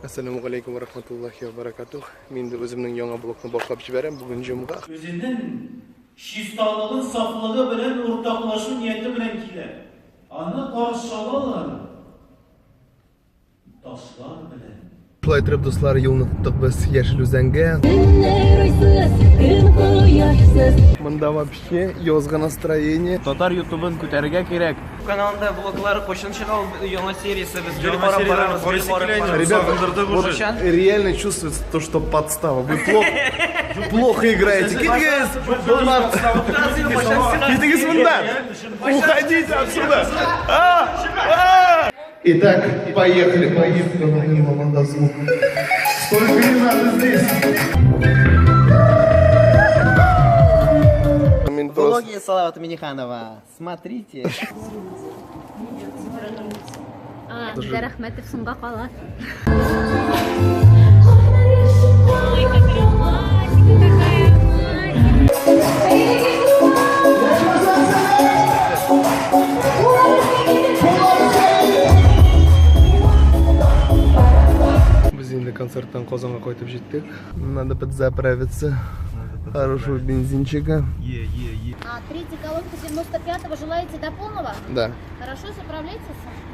Әссәламү галәйкүм вә рахматуллахи вә баракатух. Мин инде үземнең яңа блогны башлап җибәрәм. Бүген җомга. Үзенең чисталыгын, сафлыгы белән уртаклашу нияте белән килә. Аны каршы алалар ташлар белән. Шулай итеп, дуслар, юлны тоттык без Яшел Үзәнгә. Көннәр айсыз, көн кояшсыз. Монда вообще язгы настроение. Татар ютубын күтәрергә кирәк. Каналында влоглар кайчан чыга ул яңа сериясе без гел карап барабыз, гел карап барабыз. Ребята, вот реально чувствуется то, что подстава. Вы плохо, плохо играете. Китегез! Китегез монда! Уходите отсюда! А! А! Итак, поехали. Поехали. Монда звук. Столько не надо здесь. Влоги Салавата Миниханова. Смотрите. А, Рәхмәтов соңга кала. Без инде концерттан Казанга кайтып җиттек. Надо подзаправиться. Хорошего бензинчика. А, третья колонка 95-го желаете до полного? Да. Хорошо, заправляйтесь.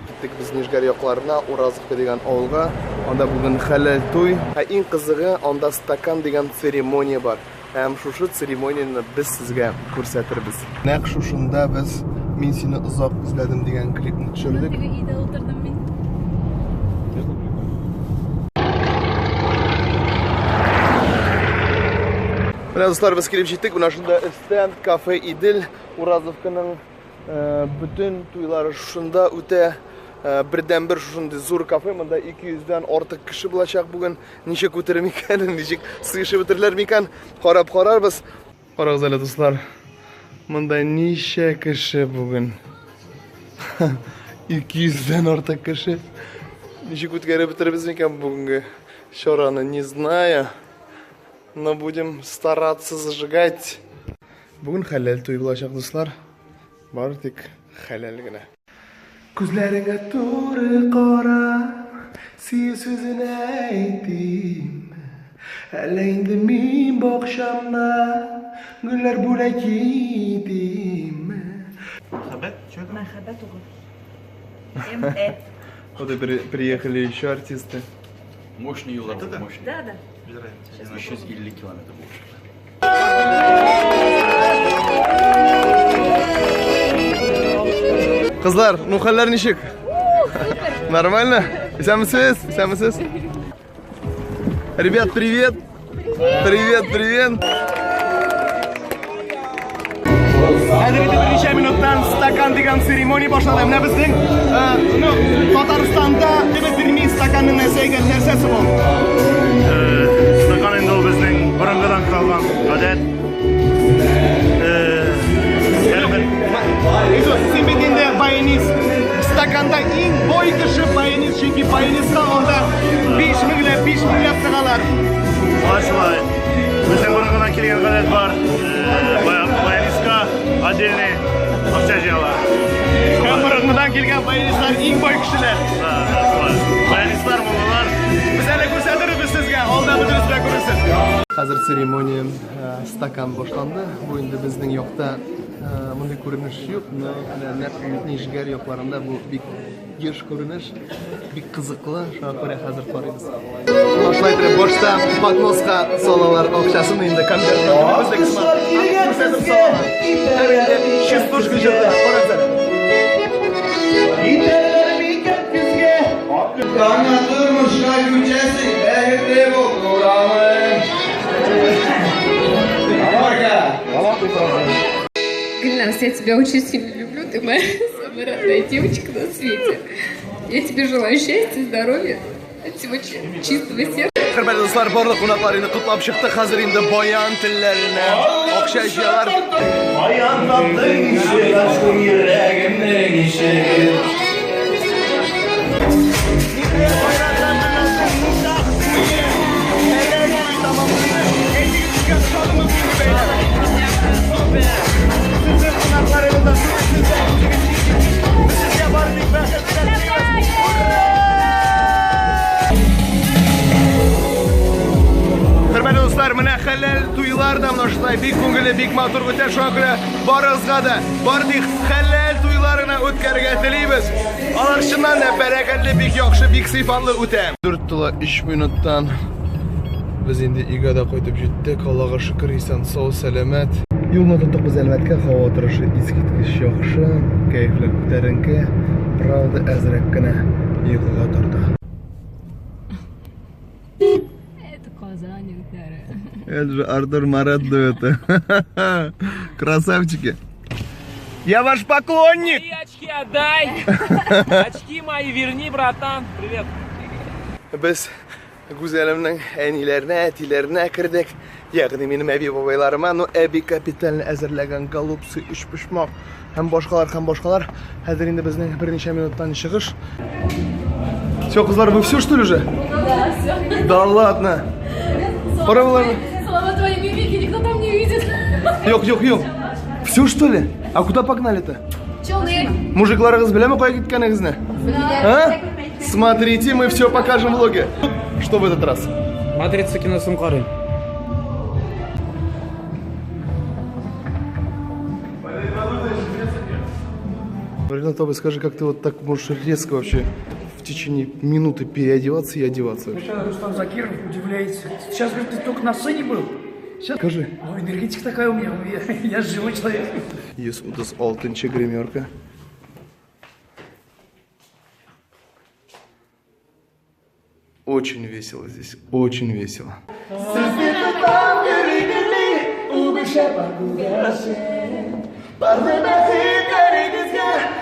Киттек без Нижгар якларына, Уразовка дигән авылга. Анда бүген хәләл туй. Ә иң кызыгы, анда стакан дигән церемония бар. Һәм шушы церемонияне без сезгә күрсәтербез. Нәкъ шушында без Мин сине озак эзләдем дигән клипны төшердек. Теге өйдә утырдым мин. Менә дуслар, без килеп җиттек. Менә шунда өстә кафе Идел, Уразовканың бөтен туйлары шушында үтә. Бердәнбер шушындый зур кафе, монда 200 дән артык кеше булачак бүген. Ничек үтер микән, ничек сыешып бетерерләр микән? Карап карарбыз. Карагыз әле, дуслар. Монда ничә кеше бүген? 200 дән артык кеше. Ничек үткәреп бетербез микән бүгенге чараны, не знаю. Но будем стараться зажигать. Бүген хәләл туй булачак, дуслар. Бары тик хәләл генә. Күзләреңә туры карап, сөю сүзен әйтим. Әллә инде мин бакчамда гөлләр бүләк итим. Мәхәббәт? Что это? Мәхәббәт угы. М.Э. Вот и приехали еще артисты. Мощный юллар, мощный. Да, да. Без разницы. 350 километр булачак. Кызлар, ну хәлләр ничек? Нормально? Исәнмесез? Исәнмесез? Ребят, привет! Привет, привет! Әле бит берничә минуттан стакан дигән церемония башлана. Менә безнең, ну, Татарстанда без белми стаканның нәрсә икән, нәрсәсе ул? Стакан инде ул безнең борынгыдан калган гадәт. Һәрбер Илсур, син бит инде баянист. Стаканда иң бай кеше баянист, чөнки баянистка анда 5 меңләп, 5 меңләп тыгалар. Шулай шулай. Безнең борынгыдан килгән гадәт бар. Баянистка отдельный акча җыялар. Һәм борынгыдан килгән баянистлар иң бай кешеләр. Да, да, шулай. Баянистлар, муллалар. Без әле күрсәтербез сезгә, алда бөтенесе дә күрерсез. Хәзер церемония стакан башланды. Бу инде безнең якта мондый күренеш юк, но менә нәкъ Нижгар якларында бу бик еш күренеш, бик кызыклы, шуңа күрә хәзер карыйбыз. Шулай итеп, башта подноска салалар акчасын, инде конвертка безнең сыман. Күрсәтеп салалар. Һәм инде частушка җырлыйлар. Карагыз әле. Итәрләр микән безгә? Яңа тормышка күчәсең, бәхетле бул, Нуралы. Гульнас, я тебя очень сильно люблю, ты моя самая родная девочка на свете. Я тебе желаю счастья, здоровья, от всего чистого сердца. Хөрмәтле дуслар, барлык кунаклар инде котлап чыкты. Хәзер инде баян телләренә акча җыялар. Баян таптың ишек, ачтың йөрәгемнең ишеген. Дуслар, менә хәләл туйлар да менә шулай бик күңелле, бик матур үтә. Шуңа күрә барыгызга да бары тик хәләл туйларына үткәрергә телибез. Алар чыннан да бәрәкәтле, бик яхшы, бик сыйфатлы үтә. 4 тулы 3 минуттан без инде өйгә дә кайтып җиттек. Аллага шөкер, исән сау, сәламәт. Юлны тоттык без Әлмәткә, һава торышы искиткеч яхшы, кәефләр күтәренке. Правда, әзрәк кенә йокыга торды. Это Казань, егетләре. Это же Артур Марат дуэты. Красавчики. Я ваш поклонник! Мои очки отдай! Очки мои верни, братан! Привет! Без Гүзәлемнең әниләренә, әтиләренә кердек. Ягъни минем әби бабайларыма, ну әби капитально әзерләгән голубцы, өчпочмак һәм башкалар, һәм башкалар. Хәзер инде безнең берничә минуттан чыгыш. Все, кызлар, вы все, что ли, уже? Да, все. Да ладно. Пора было. Слава твоей мимики, никто там не видит. Юк, юк, юк. Все, что ли? А куда погнали-то? Челны. Мужикларыгыз беләме кая киткәнегезне? А? Смотрите, мы все покажем в влоге. Что в этот раз? Матрица киносын карыйм. Ренат абый, скажи, как ты вот так можешь резко вообще в течение минуты переодеваться и одеваться вообще? Сейчас Рустам Закиров удивляется. Сейчас, говорит, ты только на сцене был. Сейчас. Скажи. Ну, энергетика такая у меня, я живой человек. 136 гримерка. Очень весело здесь, очень весело.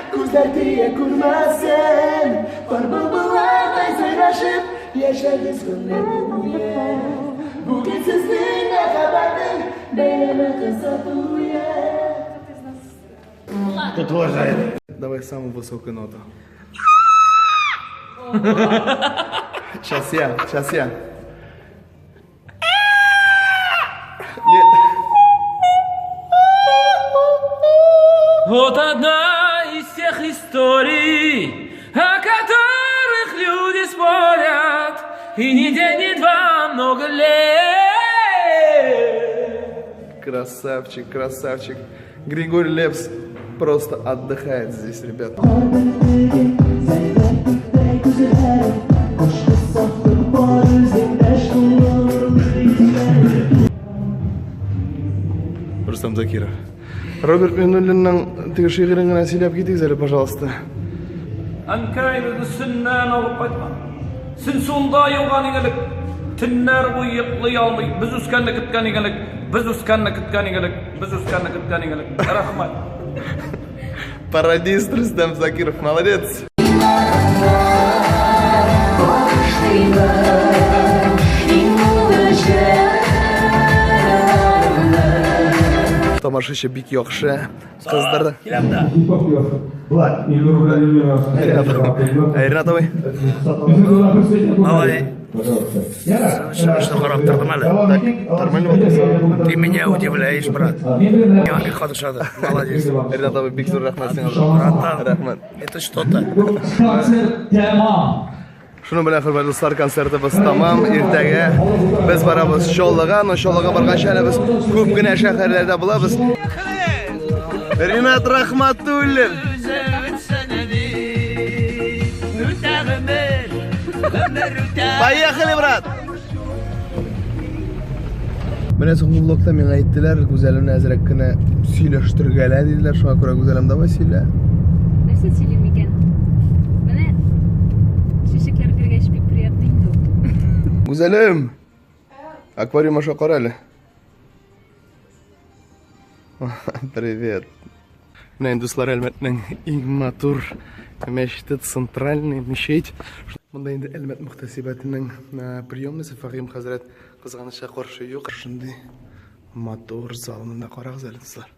Күзләр тия күрмәсен, Пар былбыллардай сайрашып, яшәгез гомер буе. Бүген сезнең мәхәббәтнең бәйрәме кызы туе. Тут уважает. Давай самую высокую ноту. Сейчас я, сейчас я. Нет. Вот одна из тех историй, о которых люди спорят, и ни день, ни два, много лет. Красавчик, красавчик. Григорий Лепс просто отдыхает здесь, ребят. Рустам Закиров. Роберт Миннуллинның теге шигырен генә сөйләп китегез әле, пожалуйста. Әнкәй безне Сөннән алып кайткан. Сөн суында юган идек. Төннәр буе йоклый алмый. Без үскәнне көткән идек. Без үскәнне көткән идек. Без үскәнне көткән идек. Рәхмәт. Пародист Рустам Закиров, молодец. Тамашачы бик яхшы. Кыздырды. Киләм дә. Ренат абый. Давай. Чыгышны карап тордым әле. Так, нормально вопрос. Ты меня удивляешь, брат. Миңа бик ошады. Молодец. Ренат абый, бик зур рәхмәт сиңа. Братан. Рәхмәт. Это что-то. Шуның белән, хөрмәтле дуслар, концертыбыз тамам. Иртәгә без барабыз Чаллыга, но Чаллыга барганчы әле без күп кенә шәһәрләрдә булабыз. Ренат Рахматуллин. Үтә гомер, гомер үтә. Поехали, брат! Менә соңгы влогта миңа әйттеләр, Гүзәлемне әзрәк кенә сөйләштергәлә диделәр. Шуңа күрә, Гүзәлем, давай сөйлә. Нәрсә сөйлим икән? Менә чәчәкләр биргәч бик приятно инде ул. Гүзәлем! Аквариум аша кара әле. Привет. Менә инде, дуслар, Әлмәтнең иң матур мәчете, центральный мечеть. Монда инде Әлмәт мөхтәсибәтенең приемныйсы. Фәһим хәзрәт кызганычка каршы юк. Шундый матур зал монда, карагыз әле, дуслар.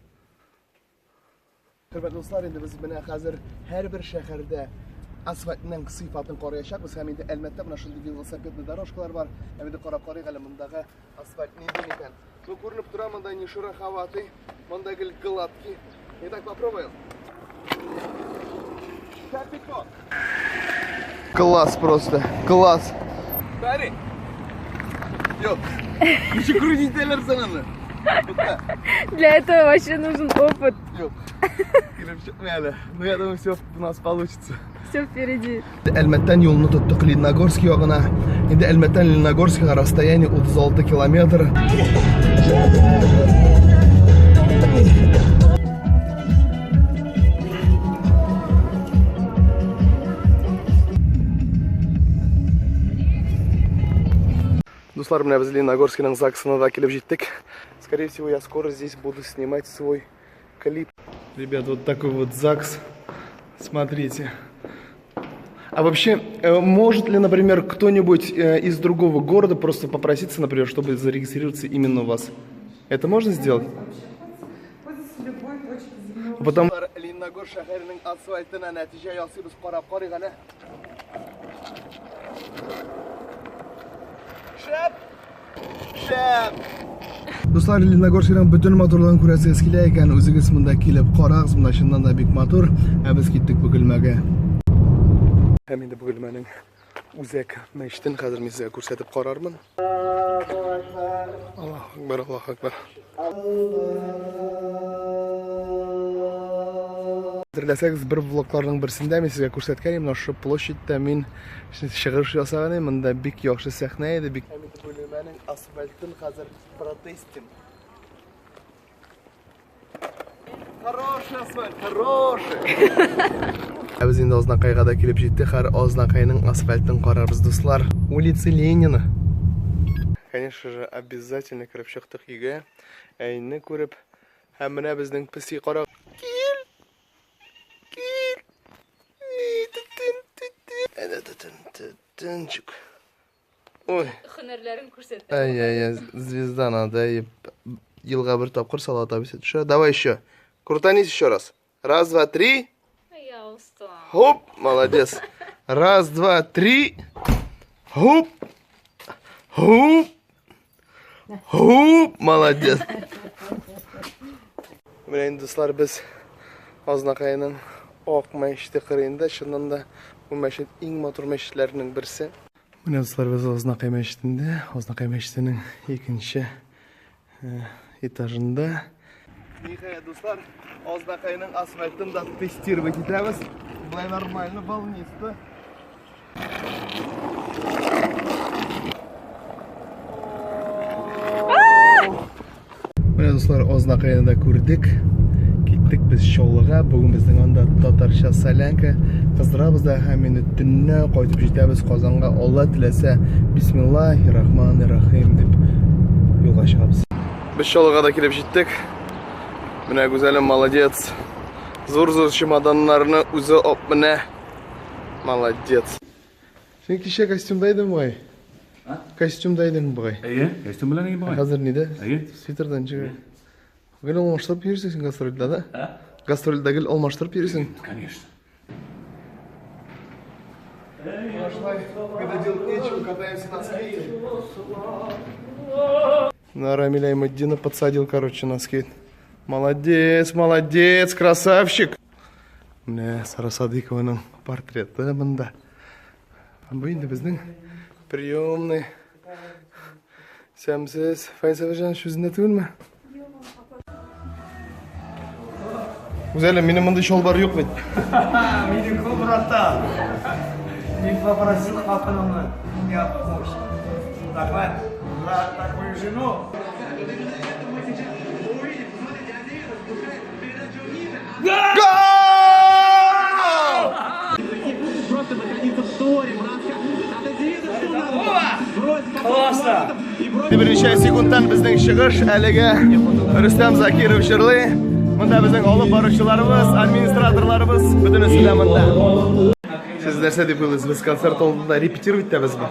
Хөрмәтле дуслар, инде без менә хәзер һәрбер шәһәрдә асфальтның сыйфатын караячакбыз һәм инде Әлмәттә менә шундый велосипедный дорожкалар бар. Һәм инде карап карыйк әле, мондагы асфальт нинди икән. Ну, күренеп тора, монда не шероховатый, монда гел гладкий. Итак, попробуем. Класс просто, класс. Юк. Ничек крутить итәләр соң аны? Для этого вообще нужен опыт. Юк. Килеп чыкмый әле. Ну, я думаю, все у нас получится. Все впереди. Әлмәттән юлны тоттык Лениногорск ягына. Инде Әлмәттән Лениногорскига расстояние 36 километр. Дуслар, менә без Лениногорскиның ЗАГСына да килеп җиттек. Скорее всего, я скоро здесь буду снимать свой клип. Ребят, вот такой вот ЗАГС. Смотрите. А вообще, может ли, например, кто-нибудь из другого города просто попроситься, например, чтобы зарегистрироваться именно у вас? Это можно сделать? Потом... Лениногорск шәһәренең асфальтына нәтиҗә ясыйбыз, карап карыйк әле. Шәп! Шәп! Дуслар, Лениногорскиның бөтен матурлыгын күрәсегез килә икән, үзегез монда килеп карагыз, монда чыннан да бик матур. Ә без киттек Бөгелмәгә. Һәм инде Бөгелмәнең үзәк мәчетен хәзер мин сезгә күрсәтеп карармын. Аллаһу акбар, Аллаһу акбар. Хәтерләсәгез, бер влогларның берсендә мин сезгә күрсәткән идем, менә шушы площадьта мин чыгыш ясаган идем. Монда бик яхшы сәхнә иде, бик. Һәм инде Бөгелмәнең асфальтын хәзер протестим. Хороший асфальт, хороший. Ә без инде Азнакайга да килеп җиттек. Хәзер Азнакайның асфальтын карарбыз, дуслар. Улица Ленина. Конечно же, обязательно кереп чыктык өйгә. Әйне күреп. Һәм менә безнең песи кара. Кил! Кил! Тетен, тетен. Әнә тетен, тетенчик. Ой. Һөнәрләрен күрсәтә. Ай, ай, ай, звезда надо. Елга бер тапкыр Салават абыйсы төшә. Давай еще. Крутанись еще раз. Раз, два, три. Я устала. Хоп, молодец. Раз, два, три. Хоп. Хоп. Хоп, молодец. Менә инде, дуслар, без Азнакайның Ак мәчете кырыенда, чыннан да бу мәчет иң матур мәчетләрнең берсе. Менә, дуслар, без Азнакай мәчетендә, Азнакай мәчетенең икенче этажында. Ниһаять, дуслар, Азнакайның асфальтын да тестировать итәбез. Болай нормально, волнисто. Менә, дуслар, Азнакайны да күрдек. Киттек без Чаллыга. Бүген безнең анда татарча солянка кыздырабыз да һәм инде төнлә кайтып җитәбез Казанга. Алла теләсә, бисмиллахи рахмани рахим дип юлга чыгабыз. Без Чаллыга да килеп җиттек. Менә Гүзәлем молодец. Зур-зур чемоданнарны үзе алып менә. Молодец. Син кичә костюмда идең бугай? Костюмда идең бугай. Әйе, костюм белән идем бугай. Хәзер нидә? Әйе. Свитердан чыгып. Гел алмаштырып йөрисең син гастрольдә, да? Гастрольдә гел алмаштырып йөрисең. Конечно. Когда делать нечего, катаемся на скейте. На Рамиля Иматдина подсадил, короче, на скейт. Молодец, молодец, красавчик. Менә Сара Садыйкованың портреты монда. Бу инде безнең приемный. Сәмсез. Фаил Сабирҗанович үзендә түгелме? Гүзәлем, минем мондый чалбар юк бит. Минеке, братан. Мин попросил хатынымны меня помочь. Такая, за такую жену. Гол! Классно! Берничә секундтан безнең чыгыш әлегә Рөстәм Закиров җырлый. Монда безнең алып баручыларыбыз, администраторларыбыз, бөтенесе дә монда. Сез нәрсә дип уйлыйсыз? Без концерт алдында репетировать итәбезме?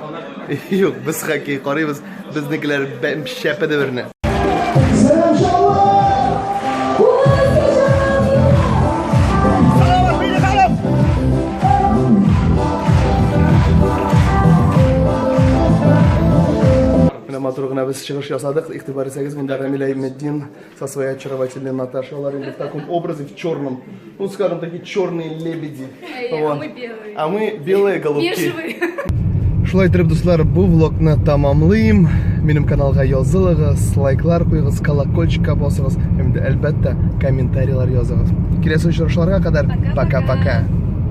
Юк, без хоккей карыйбыз. Безнекеләр шәпеде берне. Менә матур гына без чыгыш ясадык. Игътибар итсәгез, монда Рамилә Иматдин со своей очаровательной Наташей. Алар инде в таком образе, в черном. Ну, скажем, такие черные лебеди. А Вот. мы белые. А мы белые голубки. Бежевые. Шулай итеп, дуслар, бу влогны тамамлыйм. Минем каналга язылыгыз, лайклар куегыз, колокольчикка басыгыз һәм дә, әлбәттә, комментарийлар языгыз. Киләсе очрашуларга кадәр пока-пока.